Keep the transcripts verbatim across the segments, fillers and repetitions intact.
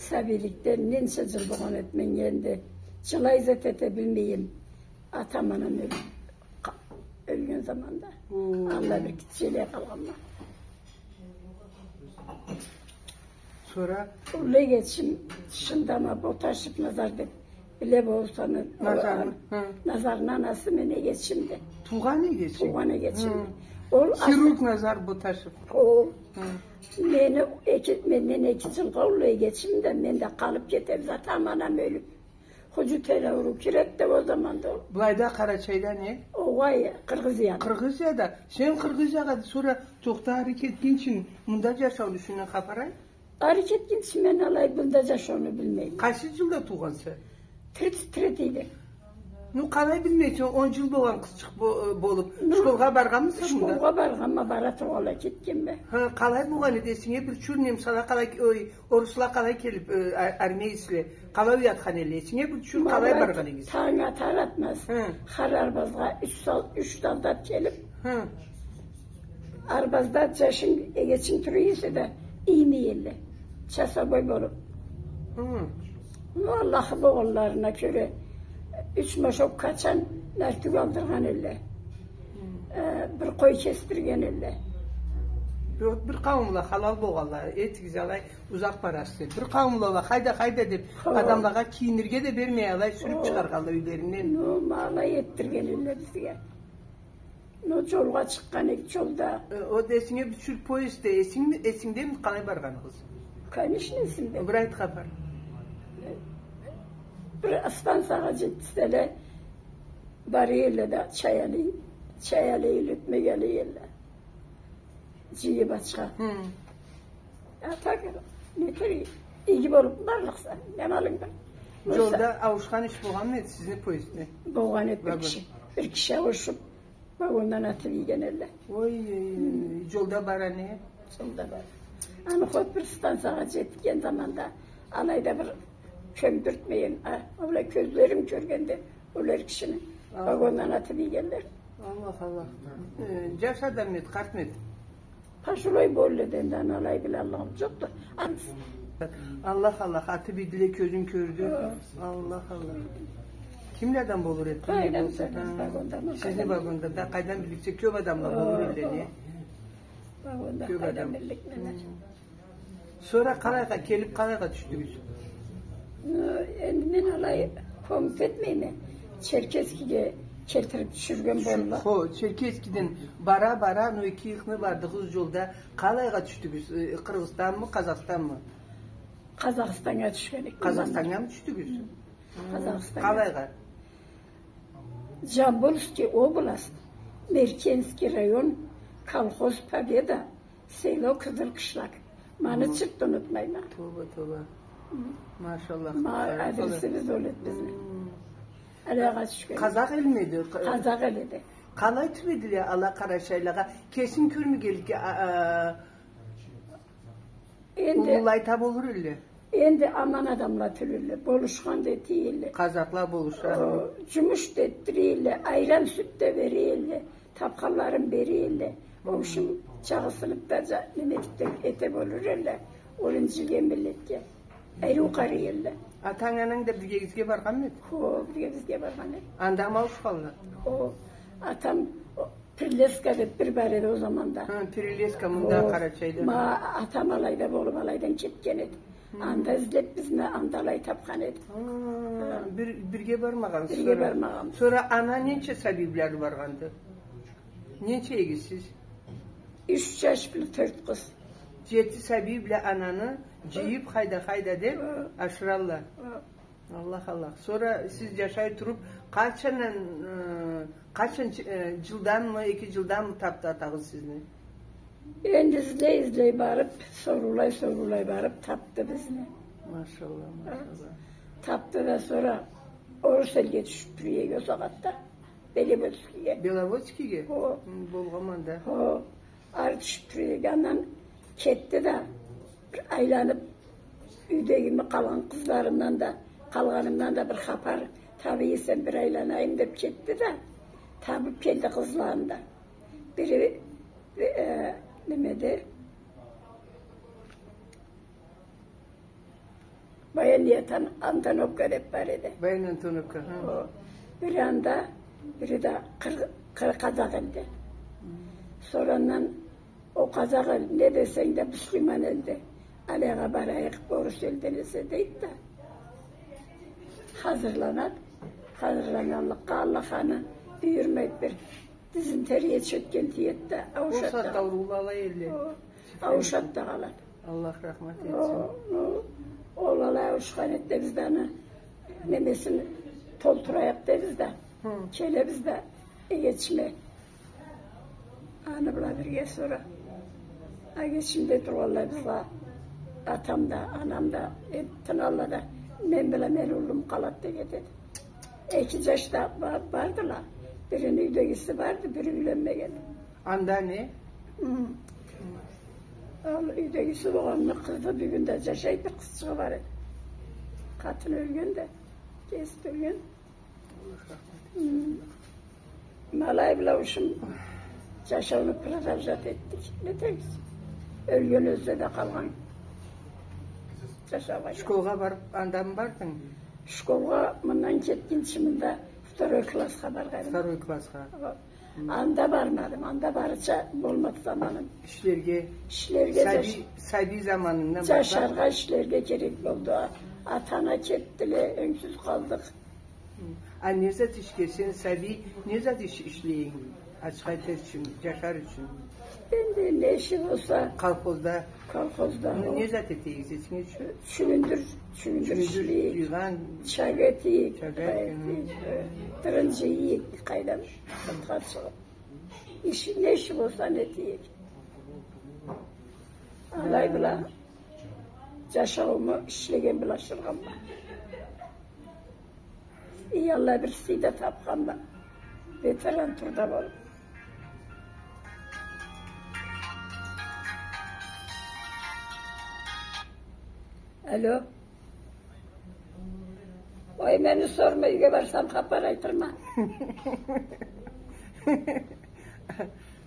Сабийликден ненча джыл болгъан эди меннге энди. Джылай зат эте билмейме. Атам, анам ёл-, къа-, ёлген заманда. Хы. Алай бир гитчелей къалгъанма. Сора? Уллу эгечим, Шындама Боташев Назар деб, биле болсанг, Назарны, хы. Назарны анасы мени эгечимди. Туугъан эгечинг? Туугъан эгечимди. Хы. Ол хирург Назар Боташев. Ол. Хы. Мени эки, менден эки джылгъа уллу эгечим да, мен да къалыб кетебиз, атам, анам ёлюб. Худжу тели ауруу кирет да ол заманда ол. Былайда, Къарачайда не? Огъай, Къыргъызияда. Къыргъызияда. Сен Къыргъызиягъа сора тохта, ары кетгинчи, мында джашауну юсюнден хапар айт. Ары кетгинчи мен алай мында джашауну билмейме. Къайсы джылда туугъанса? Тридцать третийде. Ну, къалай билмейсе, он джыл болгъан къызчыкъ бо-, болуб. Ну, школгъа баргъанмыса мында? Школгъа баргъанма, бара тургъанлай кетгенме. Хы, къалай болгъан эди, эсинге бир чур, немсала къалай, ой, орусла къалай келиб, э, а-, армейцле, къалай уятхан элле, эсинге бир чур, къалай баргъан эдигиз? Танг атар атмаз. Хы. Хар арбазгъа юч сол-, юч солдат келиб, хы, арбазда джашынг, эгечинг тура эсе да, иймей элле. Часовой болуб. Хы. Ну, Аллахны болгъанларына кёре, юч мешок къачан нартюх алдыргъан элле. Хы. Э, бир къой кесдирген элле. Бир, бир къауумла халал болгъанла, этигиз алай, узакъ барасыз деб. Бир къауумла уа, хайда, хайда деб, хо, адамлагъа кийинирге да бермей, алай сюрюб, хо, чыгъаргъанла юйлеринден. Ну, ма алай этдирген элле бизге. Ну, джолгъа чыкъгъан эдик, джолда. Э, ол эсинге бир чур поездде, эсинг-, эсингдеми, къалай баргъаныгъыз? Конечно, эсимде. Бир айт хапар. Бир станциягъа джетселе, бара элле да, чай алайын, чай алайын, ётмек алай элле. Джыйыб ачха. Хы. А так, не керек, иги болуб барлыкъса, не амалынг бар? Джолда ауушхан иш болгъанмы эди сизни поездде? Болгъан эди, бир киши, бир киши ауушуб, вагондан атыб ийген элле. Ой, ой, ой, джолда бара не? Джолда бара. Аны хоть бир станциягъа джетген заманда, алайда бир кёндюртмейин, а, алай кёзлерим кёргенде, ол эр кишини вагондан атыб ийгенле. Аллах, Аллах. Э, джаш адаммы эди, къартмы эди? Пожилой боллукъду энди, аны алай билаллыгъым джокъду. Аллах, Аллах, атыб ийдиле, кёзюм кёрдю. Хо. Аллах, Аллах. Кимле адам болур эди? Къайдан билесе, вагонда, сизни вагонда да, къайдан билесе, кёб адамла болур элле, не? Вагонда къайдан билдик, не? Хы. Сора къалайгъа келиб, къалайгъа тюшдюгюз? Э, энди мен алай хомут этмейме. Черкесскеге келтириб тюшюрген болдула. Хо, Черкесскеден бара-бара, ну, эки ыйыкъны бардыгъыз джолда. Къалайгъа тюшдюгюз? Э, Къыргъызстанмы, Къазахстанмы? Къазахстаннга тюшген эдик. Къазахстангамы тюшдюгюз? Хы. Къазахстаннга. Къалайгъа? Джамбулский область, Меркенский район, колхоз Победа, село Кызыл Кышлак. Ма аны чырт да унутмайма. Тоба, тоба. Хы. Машаллах. Ма адресибиз ол эди бизни. Хы. Алайгъа тюшген. Къазах элми эди? Къазах эл эди. Къалай тюбедиле ала къарачайлагъа? Кесинг кёрмегенликге, а, а, Энди уллулай таб болур элле. Энди аман адамла тюл элле, болушхан да эте элле. Къазахла болуша. О, джумуш да этдире элле, айран, сют да бере элле, табханларын бере элле. В общем, джагъысыныб да, джа-, неме этиб да эте болур элле. Ол инджилген миллетге. Ариу къарай элле. Атанг, ананг да биргегизге баргъанмы эди? Хо, биргебизге баргъан эди. Андамы ауушханла? Хо, атам, о, Прилеска деб бир бар эди ол заманда. Хы, Прилеска, мында, о, Къарачайда. Ма атам алайда болуб, алайдан кетген эди. Хы. Анда излеб бизни, анда алай табхан эди. Хы, хы. Бир-, бирге бармагъансыз. Бирге бармагъанбыз. Сора ана ненча сабий бла баргъанды? Ненча эгизсиз? Юч джаш бла тёрт къыз. Джети сабий бла ананы джыйыб, хы, хайда, хайда деб, хы, ашыралла. Хы. Аллах, Аллах. Сора сиз джашай туруб, къачандан, э, къачан, э, джылданмы, эки джылданмы табды атагъыз сизни? Энди излей-излей барыб, соруулай-соруулай барыб табды бизни. Машаллах, машаллах. Табды да, сора орус элге тюшюб тура эди ол сагъатда. Беловодскийге. Беловодскийге? Хо. Хы, болгъанма анда. Хо. Ары тюшюб тура эди, андан кетди да, бир айланыб, юйдегими къалгъан къызларымдан да, къалгъанымдан да бир хапар таба эсем, бир айланайым деб кетди да, табыб келди къызларын да. Бири, э, немеди, Военный Антон-, Антоновка деп бар эди. Военный Антоновка, ха. О, бири анда, бири да къыр-, къыр-, къазакъ элде. Хы. Сора андан о къазакъ эл, не десенг да, бусурман элде. Алайгъа барайыкъ, орус элден эсе, дейди да. Хазырланады. Хазырланнганлыкъгъа Аллах аны бюйюрмейди, бир дизентерия чёкген тиеди да, ауушады да. Ол сагъатда ауруулу алай элле. О, ауушады да къалады. Аллах рахмат этсин. О, о, ол алай ауушхан эди да, биз да аны немесин толтурайыкъ дебиз да. Хы. Келебиз да, эгечиме. Аны бла бирге сора. Эгечим да тургъанлай бизге. Атам да, анам да, э, тыналла да. Мен бла мени уллум къалады да кетеди. Эки джаш да ба-, бардыла. Бирини юйдегиси барды, бири юйленмеген. Анда не? Хы. Ол юйдегиси болгъанны къызы бюгюн да джашайды, бир къызчыгъы бар эди. Къатыны ёлген да, кеси ёлген. Хы. Ма алай бла ушум джашауну продолжать этдик. Нетебиз? Ёлген ёлсе да, къалгъан джашаугъа. Школгъа барып, андамы бардынг? Школгъа мындан кетгинчи мында второй классха баргъан эдим. Второй классха. Хы. Анда бармадым, анда барырча болмады заманым. Ишлерге. Ишлерге. Сабий, джаш-, сабий заманындан башлап. Джашаргъа, ишлерге керек болду. А-, ата-ана кетдиле, ёнгсюз къалдыкъ. Хы. А не зат ишге, сен сабий, не зат иш ишлейдинг? Ачха этер ючюн, джашар ючюн. Энди не иши болса. Колхозда. Колхозда. Ну, не зат этейик, сен ючюн? Чюгюндюр, чюгюндюр ишлейик. Чюгюндюр джыйгъан. Чагъа этейик, чагъа этейик, хы. Тырын джыйыйыкъ, къайдам, сыртха чыгъып. Иш, не иши болса, не этейик. Алай бла джашаууму ишлеген бла ашыргъанма. Эй Аллах, бир сый да тапханма. Ветеран труда болуп. Алло. Ой, мени сорма, юйге барсам, хапар айтырма.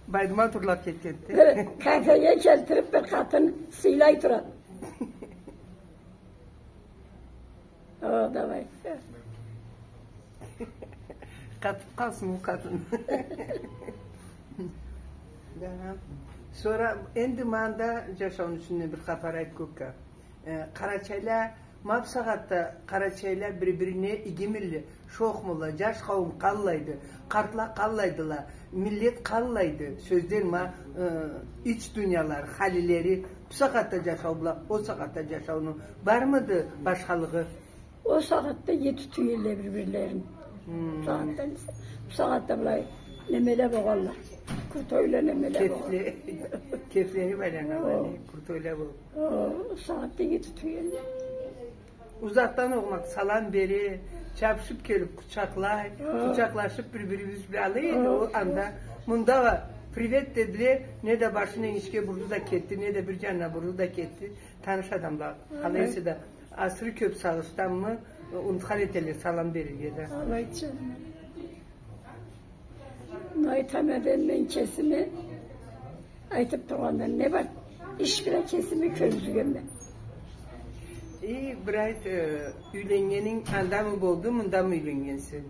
Байдымат урлап кетгенди. Бир кафеге келтирип, бир къатын сыйлай турады. О, давай. Къатып къалсын ол къатын. Да. Сора энди мында джашауну юсюнден бир хапар айт, кёкка. Э, къарачайла, ма бусагъатда къарачайла бир-бирине игимилле, шохмулла, джаш къауум къаллайды, къартла къаллайдыла, миллет къаллайды, сёзден ма, э, ич дуниялары, халилери, бусагъатда джашау бла ол сагъатда джашауну бармыды башхалыгъы? Ол сагъатда джити тюелле бир-бирлерин. Хм. Бусагъатда, бусагъатда былай немеле болгъанла. Крутойла немеле болгъан. Кефле-, кефлени байланала, о, не, крутойла болгъан. О, ол сагъатда джити тюелле. Узакъдан огъуна салам бере, чабышып келип къучакълай, о, къучакълашып бир-бирибиз бла алай эди, о, ол анда. Мында уа привет дедиле, не да башын энгишге бурду да кетди, не да бир джанына бурду да кетди. Таныш адамла, о, къалай эсе да, асыры кёп сагъышданмы, унутхан этелле салам берирге да. Алай джаным. Айтама да, мен кесими айтып тургъандан не бар? Иш бла кесими кёргюзгенме. Э, бир айт, э, юйленнгенинг андамы болду, мындамы юйленнгенсе?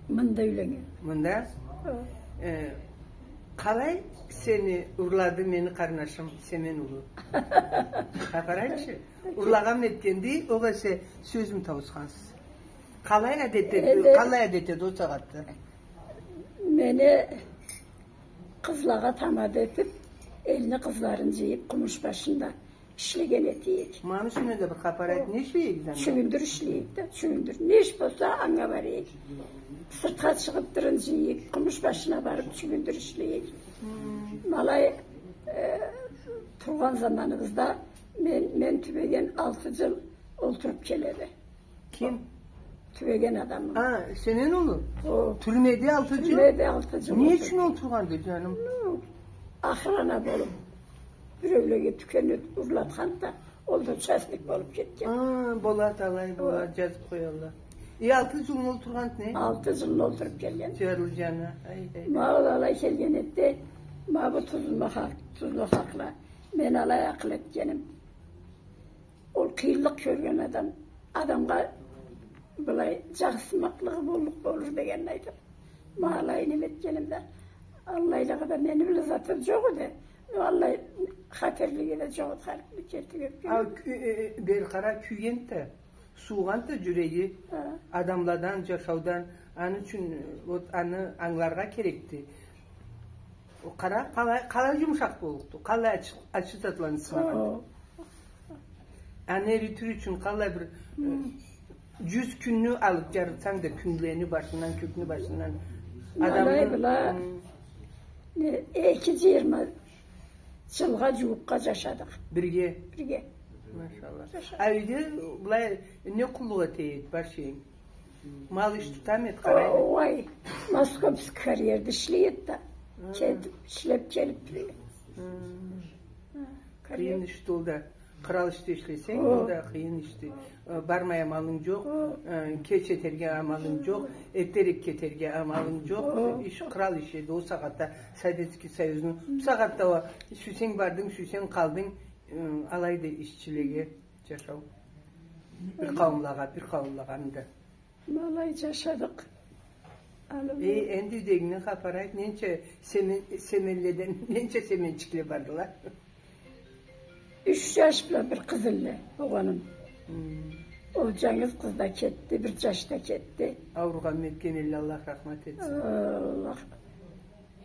Мында юйленнгенме. Мында? Хо. Э, къалай сени урлады мени къарнашым Семен улу? Хапар айтчы. Урлагъанмы этгенди, огъесе сёзмю тауусхансыз? Къалай адет эди, энди къалай адет эди ол сагъатда? Мени къызлагъа тамада этип, элни къызларын джыйып, къумуш башында ишлеген этейик. Ма аны юсюнден да бир хапар айт, не ишлейик анда? Чюгюндюр ишлейик да, чюгюндюр. Не иш болса, анга барайыкъ. Сыртха чыгъып, тырын джыйыйыкъ, къумуш башына барып, чюгюндюр ишлейик. Хм. Ма алай, э, тургъан заманыбызда мен, мен тюбеген алты джыл олтуруп келеди. Ким? Тюбеген адамым. А, Семен улу? О. Тюрмеде алты джыл? Тюрмеде алты джыл олтурду. Не ючюн олтургъанды, джаным? Ну, охрана болуп, биреулеге тюкен урлатханды да, ол да участник болуп кетген. А, болады, алай болады, джазып къоялла. Э, алты джылны олтургъанды не? Алты джылны олтуруп келген. Джарлы джаны, ай, ай. Ма ол алай келген эди, ма бу тузлу хакъ-, тузлу хакъла. Мен алай акъыл этгеним. Ол къыйынлыкъ Кёрген адам, адамгъа былай джакъсымакълыгъы боллукъ болур дегенни айтып. Ма алай неме этгеним да, аллайлагъа да мени бла заты джокъ эди. Но аллай хатерлиги да джокъ эди, халкъны керти кёп. Ау, кю-, э, э, бери къара, кюйгенди да, суугъанды да джюреги. Ха. Адамладан, джашаудан, аны ючюн, э, вот, аны ангыларгъа керекди. О, къара, къалай, къалай джумушакъ боллукъду, къалай ачы, ачы затланы сынагъанды. О. Аны эритир ючюн къалай бир, э, джюз кюнню алып джарытсанг да, кюнлени башындан, кёкню башындан. Алай адамны бла, хы, не, эки джыйырма джылгъа джууукъгъа джашадыкъ. Бирге? Бирге. Машалла. Джашадыкъ. А юйде былай не къуллукъ эте эди башынг? Мал иш тутамы эди, къарай эди? О, ой, Московский карьерде ишлей эди да. Хы. Кетип, ишлеп келип тура эди. Хы. Ха, карьер. Къыйын ишди ол да. Кърал ишде ишлесенг, о, ол да къыйын ишди. Э, бармай амалынг джокъ, о, э, кеч этерге амалынг джокъ, эртерек кетерге амалынг джокъ. О. Иш, кърал иш эди ол сагъатда, Советский Союзну. Хы. Бу сагъатда уа, сюйсенг бардынг, сюйсенг къалдынг, э, алайды ишчилеге джашау. Бир къауумлагъа, бир къауумлагъа анда. Ма алай джашадыкъ. Алло. Э, энди юйдегингден хапар айт, ненча семен, семенледен, ненча семенчикле бардыла? Юч джаш бла бир къыз эдиле, огъаным. Хм. Ол джангыз къыз да кетди, бир джаш да кетди. Ауругъанмы этген эдиле, Аллах рахмат этсин. Аллах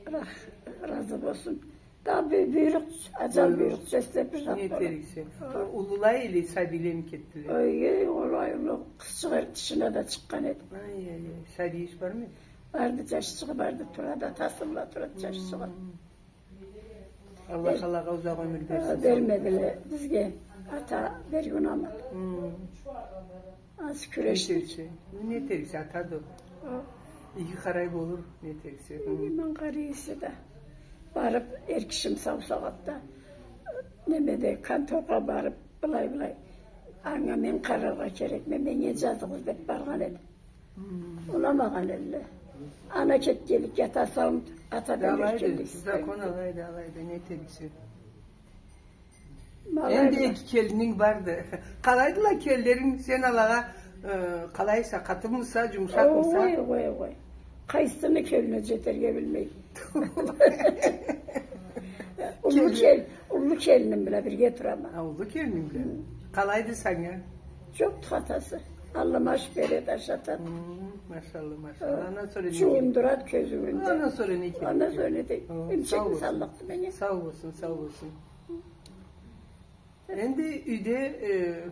рах-, разы болсун. Да бу-, буйрукъ, аджал буйрукъ. Буйрукъ. Честен бир зат болур. Не этериксе? Уллула или сабийлеми кетдиле? Ой, ой, олай уллу къызчыкъ тышына да чыкъгъан эди. Ай, ай, ай, сабий иш бармы эди? Барды, джашчыгъы барды, турады, атасы бла турады джашчыгъы. Хм. Аллах алагъа узакъ ёмюр берсин. Бермедиле бизге, ата берген аман. Хм. Аз кюрешдик. Не этериксе, не этериксе, атады ол. Хы. Иги къарай болур, не этериксе. Хы. Иги, мен къарай эсе да. Барып, эр кишим сау сагъатда, немеде, конторгъа барып, былай-былай, анга мен къараргъа керекме, меннге джазыгъыз деп баргъан эди. Хы. Унамагъан эдиле. Ана кетгенликге ата сауун, ата да алайды, берген эди. Закон алайды, алайды, не этериксе. Энди эки келининг барды. Къалайдыла келинлеринг, сен алагъа, э, къалайса, къатымыса, джумушакъмыса? Ой, ой, ой. Къайсыны келини джетерге билмей. Уллу кел-, уллу келиним бла бирге турама. Ха, уллу келининг бла. Хы. Къалайды санга? Джокъду хатасы. Аллам аш береди, ашатады. Хы, машалла, машалла. Хы. Андан сора не керек? Джуундурады кёзюуюнде. Андан сора не керек? Андан сора не керек? Хы, эмчекни саллыкъды меннге. Сау болсун, сау болсун. Энди юйде, э,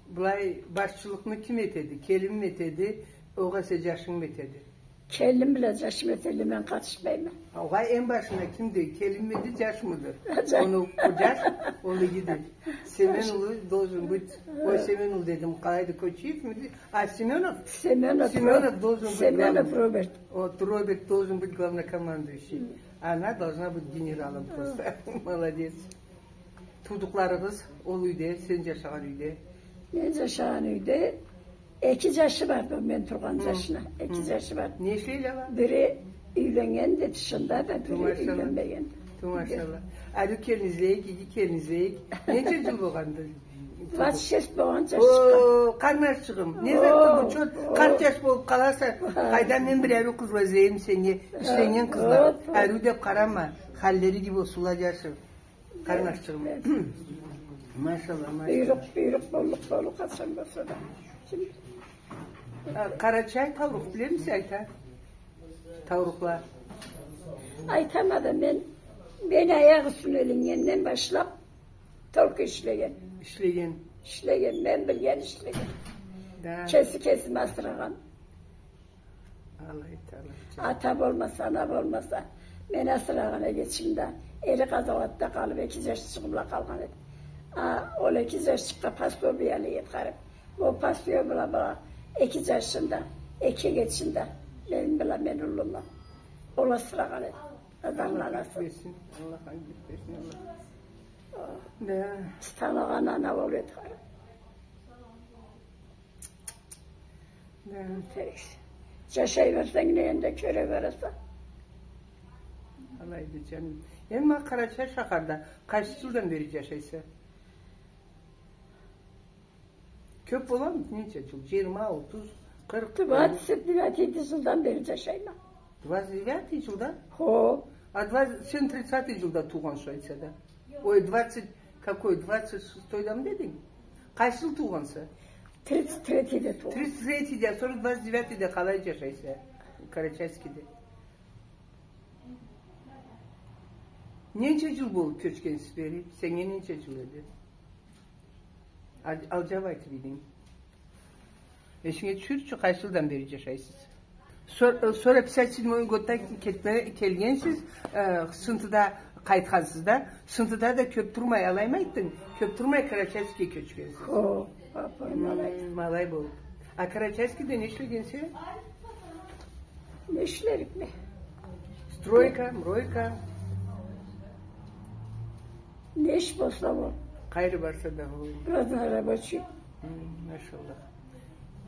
былай башчылыкъны ким этеди? Келинми этеди, огъесе джашынгмы этеди? Келиним бла джашым этелле, мен къатышмайма. Огъай, эм башында кимди? Келинмиди, джашмыды? Джаш. Ону, ол джаш, ол игиди. Семен улу должен быть, ой, Семен улу дедим, къалайды, Кочиевмиди? А, Семёнов? Семёнов, Семёнов Ро-, должен быть Семёнов главный. Роберт. Вот, Роберт должен быть главнокомандующий. Хы. Она должна быть генералом просто. Хы. Молодец. Туудукъларыгъыз ол юйде, сен джашагъан юйде? Мен джашагъан юйде эки джашы барды, мен тургъан джашына. Хы. Эки джашы барды. Не ишлейле ала? Бири юйленнгенди, тышында да, бири юйленмегенди. Ту машалла. Ариу келин излейик, иги келин излейик. Ненча джыл болгъанды? Двадцать шесть болгъан джашчыкъгъа. О, къарнашчыгъым, не затды бу чот, къарт джаш болуп къаласа, къайда мен бир ариу къызла излейим сеннге, ишленнген къызла, ариу деп къарама, халлери иги болсунла, джашым. Къарнашчыгъым. Машалла, машалла. Буйрукъ, буйрукъ боллукъ болур къачан болса да. Ким? А, къарачай таурукъ билемисе, айта? Таурукъла. Айтама да мен, мен аякъ юсюне илиннгенден башлап только ишлеген. Ишлеген. Ишлеген, мен билген ишлеген. Да. Кеси кесин асырагъан. Алайды, алайды. Ата болмаса, ана болмаса, мени асырагъан эгечим да, эри къазауатда къалып, эки джашчыгъы бла къалгъан эди. А, ол эки джашчыкъгъа пособиялы этгериб, ол пособие бла, бла эки джашын да, эки эгечин да, мени бла мени уллуму ол асырагъан эди. Адамланы асырагъан. Аллах ангылыкъ берсин, Аллах ангылыкъ берсин, Аллах. Да. Биз таныгъан ана ол этгериб. Да. Джашай берсенг, не энди кёре бересе. Алайды, джаным. Эм ма Къарачай шахарда къайсы джылдан бери джашайса? Кёп боламы? Ненча джыл? Джыйырма, отуз, къыркъ? Двадцать девятый джылдан бери джашайма. Двадцать девятый джылдан? Хо. А двадцать, сен тридцатый джылда туугъанса, айтса да. Ой, двадцать какой, двадцать шестойдамы дединг? Къайсы джыл туугъанса? Тридцать третийде туугъанма. Тридцать третийде, сора двадцать девятыйде къалай джашайса Карачаевскеде? Ненча джыл болду кёчгенсиз бери? Сеннге ненча джыл эди? Ал-, алджаб айтыб эдинг. Эсинге тюшюрчю, къайсы джылдан бери джашайсыз? Сор-, сора пятьдесят седьмой годда кетме-, келгенсиз, э, сынтыда къайтхансыз да, сынтыда да кёп турмай, алаймы айтдынг? Кёп турмай Карачаевскеге кёчгенсиз. Хо, апай, ма алай. М, ма алай болуб. А Карачаевскеде не ишлегенсе? Не ишлерикме? Стройка, мройка. Не иш болса ол. Къайры барса да ол. Разнорабочий. М, машаллах.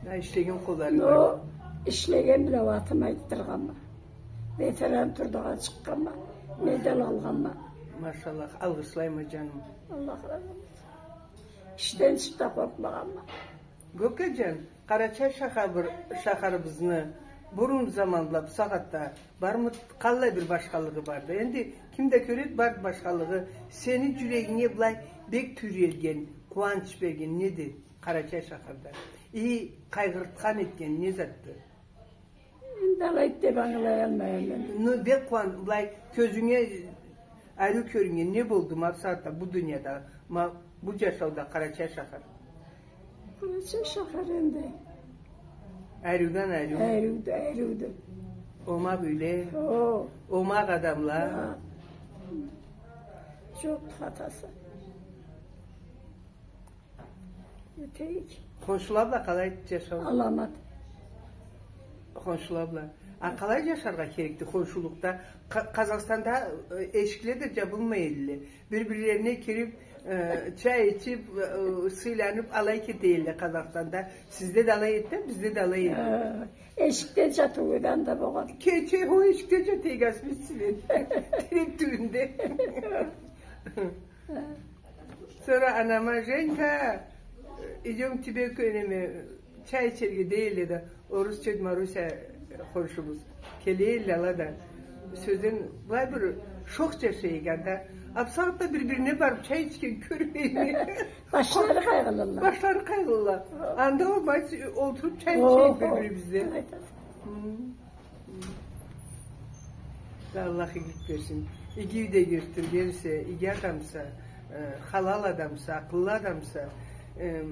Да, ишлеген къолларынг бар. Но ишлеген бла атым айтдыргъанма. Ветеран трудагъа чыкъгъанма. Медаль алгъанма. Машаллах, алгъышлайма, джаным. Аллах разы болсун. Ишден чыкъгъа къоркъмагъанма. Гёккеджан, Къарачай шахар-, шахарыбызны бурун заман бла бусагъатда бармы, къаллай бир башхалыгъы барды? Энди ким да кёред, барды башхалыгъы. Сени джюрегинге былай бек тюйюлген, къууанч берген неди Къарачай шахарда? И къайгъыртхан этген не затды? Энди алай деб ангылаялмайма мен. Ну, бек къууан-, былай кёзюнге ариу кёрюнген не болду ма бусагъатда бу дунияда, ма бу джашауда Къарачай шахар? Къарачай шахар энди. Ариуден ариу. Ариуду, ариуду. Омакъ юйле. О. Омакъ адамла. Хо. Джокъду хатасы. Этейик. Хоншула бла къалай джашау? Аламат. Хоншула бла. А къалай джашаргъа керекди хоншулукъда? Къа-, Къазахстанда, э, эшикле да джабылмай эдиле. Бир-бирлерине кириб, э, чай ичиб, э, сыйланыб, алай кете эдиле Къазахстанда. Сизде да алай эди да, бизде да алай эди. Э, эшикде джатыу эди анда болгъан. Кече ол эшикде джата эдик, асмисинен. Терек тюбюнде. Сора анама: «Женька, идём к тебе, неме, чай ичерге», — дей эдиле да, орус Дед Маруся хоншубуз. Келе эдиле ала да. Сёзден, былай бир шох джашай эдик анда. А бусагъатда бир-бирине барыб чай ичген кёрмейме. Башлары къайгъылыла. Башлары къайгъылыла. Анда ол бай олтуруб чай ичейик бир-бирибизде. Хы. Да Аллах игилик берсин. Иги юйде ёсдюргенсе, иги адамса, э, халал адамса, акъыллы адамса, э,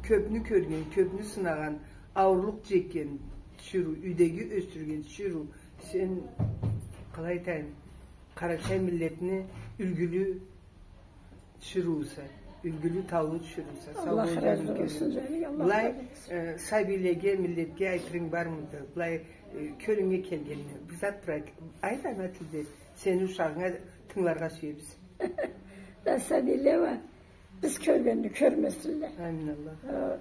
кёбню кёрген, кёбню сынагъан, ауурлукъ джекген тиширыу, юйдеги ёсдюрген тиширыу, сен, къалай айтайым, къарачай миллетни юлгюлю тиширыуса, юлгюлю таулу тиширыуса. Сау бол, Аллах разы болсун, джаным. Былай, э, сабийлеге, миллетге айтырынг бармыды? Былай, э, кёлюнге келгенни. Бир зат бир айт, айт ана тилде. Сени ушагъынга тынгыларгъа сюебиз. Да сабийле уа биз кёргенни кёрмесинле. Амин Аллах. Э,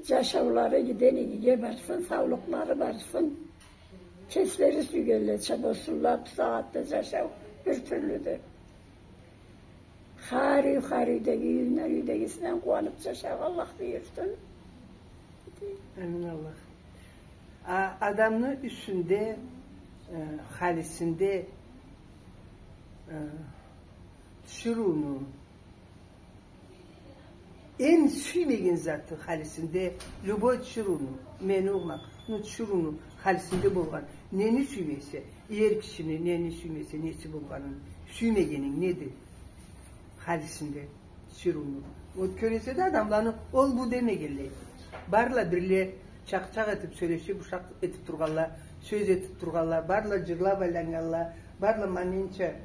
Джашаулары игиден игиге барсын, саулукълары барсын. Кеслери сюйгенлеча болсунла, бусагъатда джашау бир тюрлюдю. Хар юй, хар юйдеги, юйюнден юйдегисинден къууаныб джашаргъа Аллах буюрсун. Амин Аллах. А адамны юсюнде, э, халисинде, э, тиширыуну, эм сюймеген заты халисинде, любой тиширыуну, мени угъмакъ, ну, тиширыуну халисинде болгъан, нени сюймейсе, эр кишини нени сюймейсе, неси болгъанын сюймегенинг неди халисинде тиширыуну? Вот кёресе да адамланы ол-бу демегенлей. Барла бирле чакъ-чакъ этиб, сёлешиб, ушакъ этиб тургъанла, сёз этиб тургъанла, барла джырлаб айланнганла, барла маненча.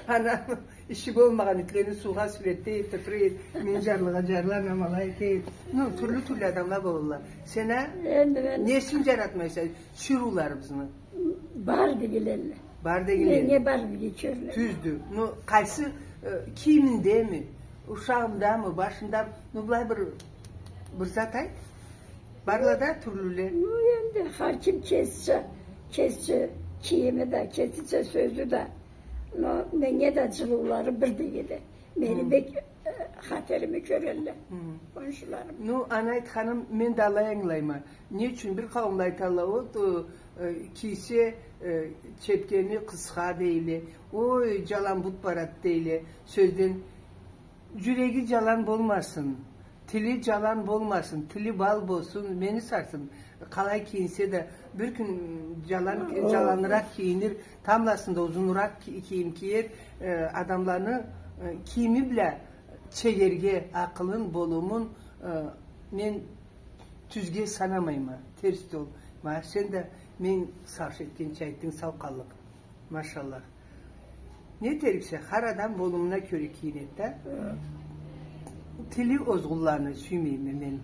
Ана, иши болмагъан итлени суугъа сюретди, этиб тура эди, мен джарлыгъа джарлы, анам алай эте эди. Ну, тюрлю-тюрлю адамла болалла. Сен а, энди мен несин джаратмайса, тиширыуларыбызны? Бар дегилелле. Бар дегилелле. Меннге бар деги кёрюнелле. Тюздю. Ну, къайсы, э, кийиминдеми, ушагъындамы, башындамы? Ну, былай бир, бир зат айт. Барла да тюрлюле. Ну, энди хар ким кесича, кесича кийими да, кесича сёзю да. Но меннге да джылыулары бир дегиле. Мени бек, э, Хатерими кёрелле, хы, хоншуларым. Ну, аны айтханым, мен да алай ангылайма. Не ючюн бир къауумла айталла, вот, э, э, кийсе, э, чепкени къысха дейле, ой, джалан бут барад дейле. Сёзден, джюреги джалан болмасын, тили джалан болмасын, тили бал болсун, мени сарсыгъын, къалай кийинсе да, бир кюн джалан, о, джаланыракъ кийинир, тамбласында узунуракъ ки-, кийим киер, э, адамланы, э, кийими бла чегерге акъылын, болумун, э, мен тюзге санамайма, терс джол. Ма сен да мен сагъыш этгенча айтдынг, сау къаллыкъ. Машаллах. Не этериксе, хар адам болумуна кёре кийинеди да. Тили озгъунланы сюймейме мен.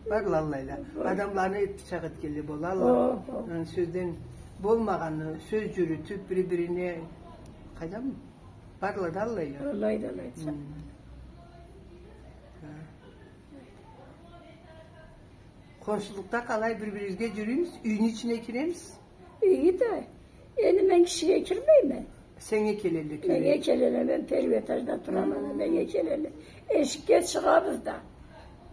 Барла аллайла. Адамланы эт бычакъ этгенле болалла. О, о. Э, сёзден болмагъанны, сёз джюрютюп, бири-бирине, къайдам? Барла да аллайла. Аллайла, аллайла. Хы. Хоншулукъда къалай, бир-бирибизге джюрюймюз, юйню ичине киремиз? Юйге да, энди мен кишиге кирмейме. Сеннге келелле, кёре. Меннге келелле, мен первый этажда турама да, меннге келелле. Эшикге чыгъабыз да.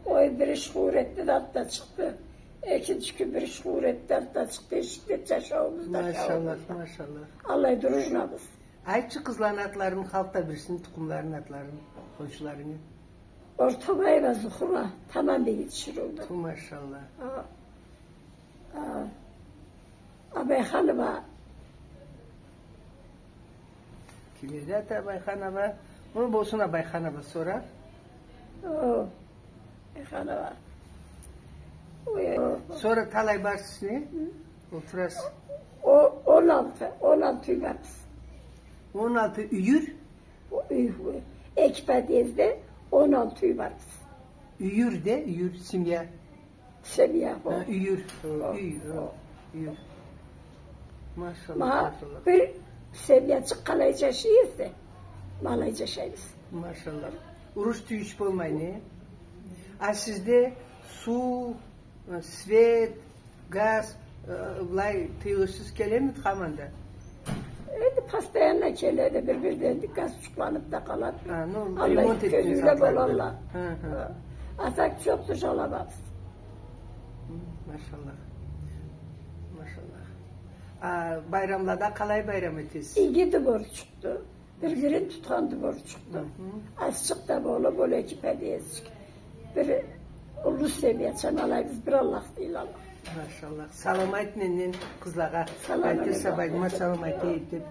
Ой, бир иш къуур этди да, артда чыкъды. Экинчи кюн бир иш къуур этди, артда чыкъды, эшикде джашауубуз да. Машаллах, машаллах. Аллай дружнабыз. Айтчы къызланы атларын, халкъ да билсин, тукъумларын атларын, хоншуларынгы. Ортабаева Зухра, тамам бийик тиширыуду. Ту, машаллах. А, а, Абайханова. Ким эди аты Абайханова? Ол болсун Абайханова, сора? О, Абайханова. Ой, о. Сора талай барсыз, не? Хы? Олтурасыз. О, он алты, он алты юй барбыз. Он алты юйюр? О, юй, юй. Эки подъездде он алты юй барбыз. Юйюр де, юйюр, семья. Семья, о. Ха, юйюр. О, юй, о, о, юйюр. Машаллах, ма, машаллах. Бир семьячыкъ къалай джашай эсе, ма алай джашайбыз. Машаллах. Уруш-тюйюш болмай, не? А сизде суу, э, свет, газ, э, былай тыйылышсыз келемиди хаманда? Энди постоянно келеди, бир-бирде энди газ джукъланыб да къалады. А, ну, ремонт этген сагъатлада. Кёзюуде болалла. Хы, хы. А так джокъду, джаламабыз. Хы, машаллах. Машаллах. А байрамлада къалай байрам этесиз? Иги дворчукъду. Бир-бирин тутхан дворчукъду. Хы-хы. Азчыкъ да болуб, ол эки подъездчик. Бир уллу семьяча ма алайбыз, бир Аллах дейле. Машаллах. Салам айт менден къызлагъа. Салам алейкум. Айтырса, Байдымат салам айта эди деб.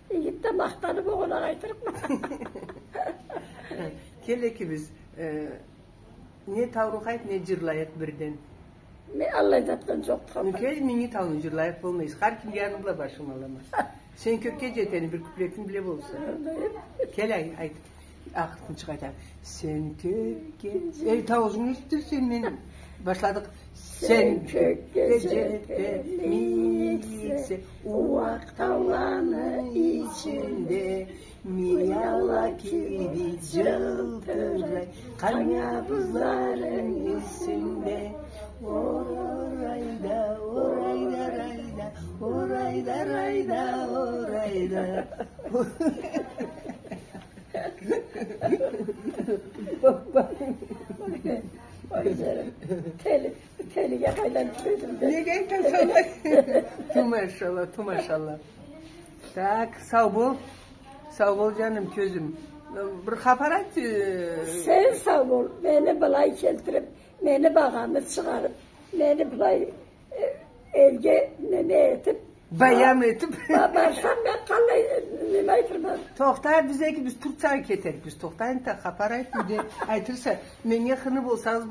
Игиди да махтаныб огъуна айтырыкъма. Кел экибиз, э, не таурухайыкъ, не джырлайыкъ бирден. Мен аллай затдан джокъду хапар. Нюкей, минги тауну джырлайыкъ болмайсыз. Хар ким джаны бла башым алама. Сен кёкге джетени бир куплетин биле болса. Кел, ай, айт. Акъыртынчыкъ айт. Сен кёкге... Эй, тауузунгу эшитдирсенг, мен башладыкъ. Сен кёкге джетемиссе, уакъ тауланы ичинде, мияла киби джылтырай къанабузларынг юсюнде. Орайда, орайда, райда, орайда, райда, орайда. Ой, джаным, тели, телиге къайдан тюшедим да. Неге айтаса алай? Ту машалла, ту машалла. Так, сау бол. Сау бол, джаным, кёзюм. Бир хапар айт, э. Сен сау бол. Мени былай келтириб, мени багъамы чыгъарыб, мени былай, э, элге неме этиб, баям этиб. Ба-, барсам, мен къалай, э, неме айтырма? Тохта, биз экибиз Турциягъа кетерикбиз. Тохта, энтда хапар айт, не айтырса, меннге хыны болсагъыз,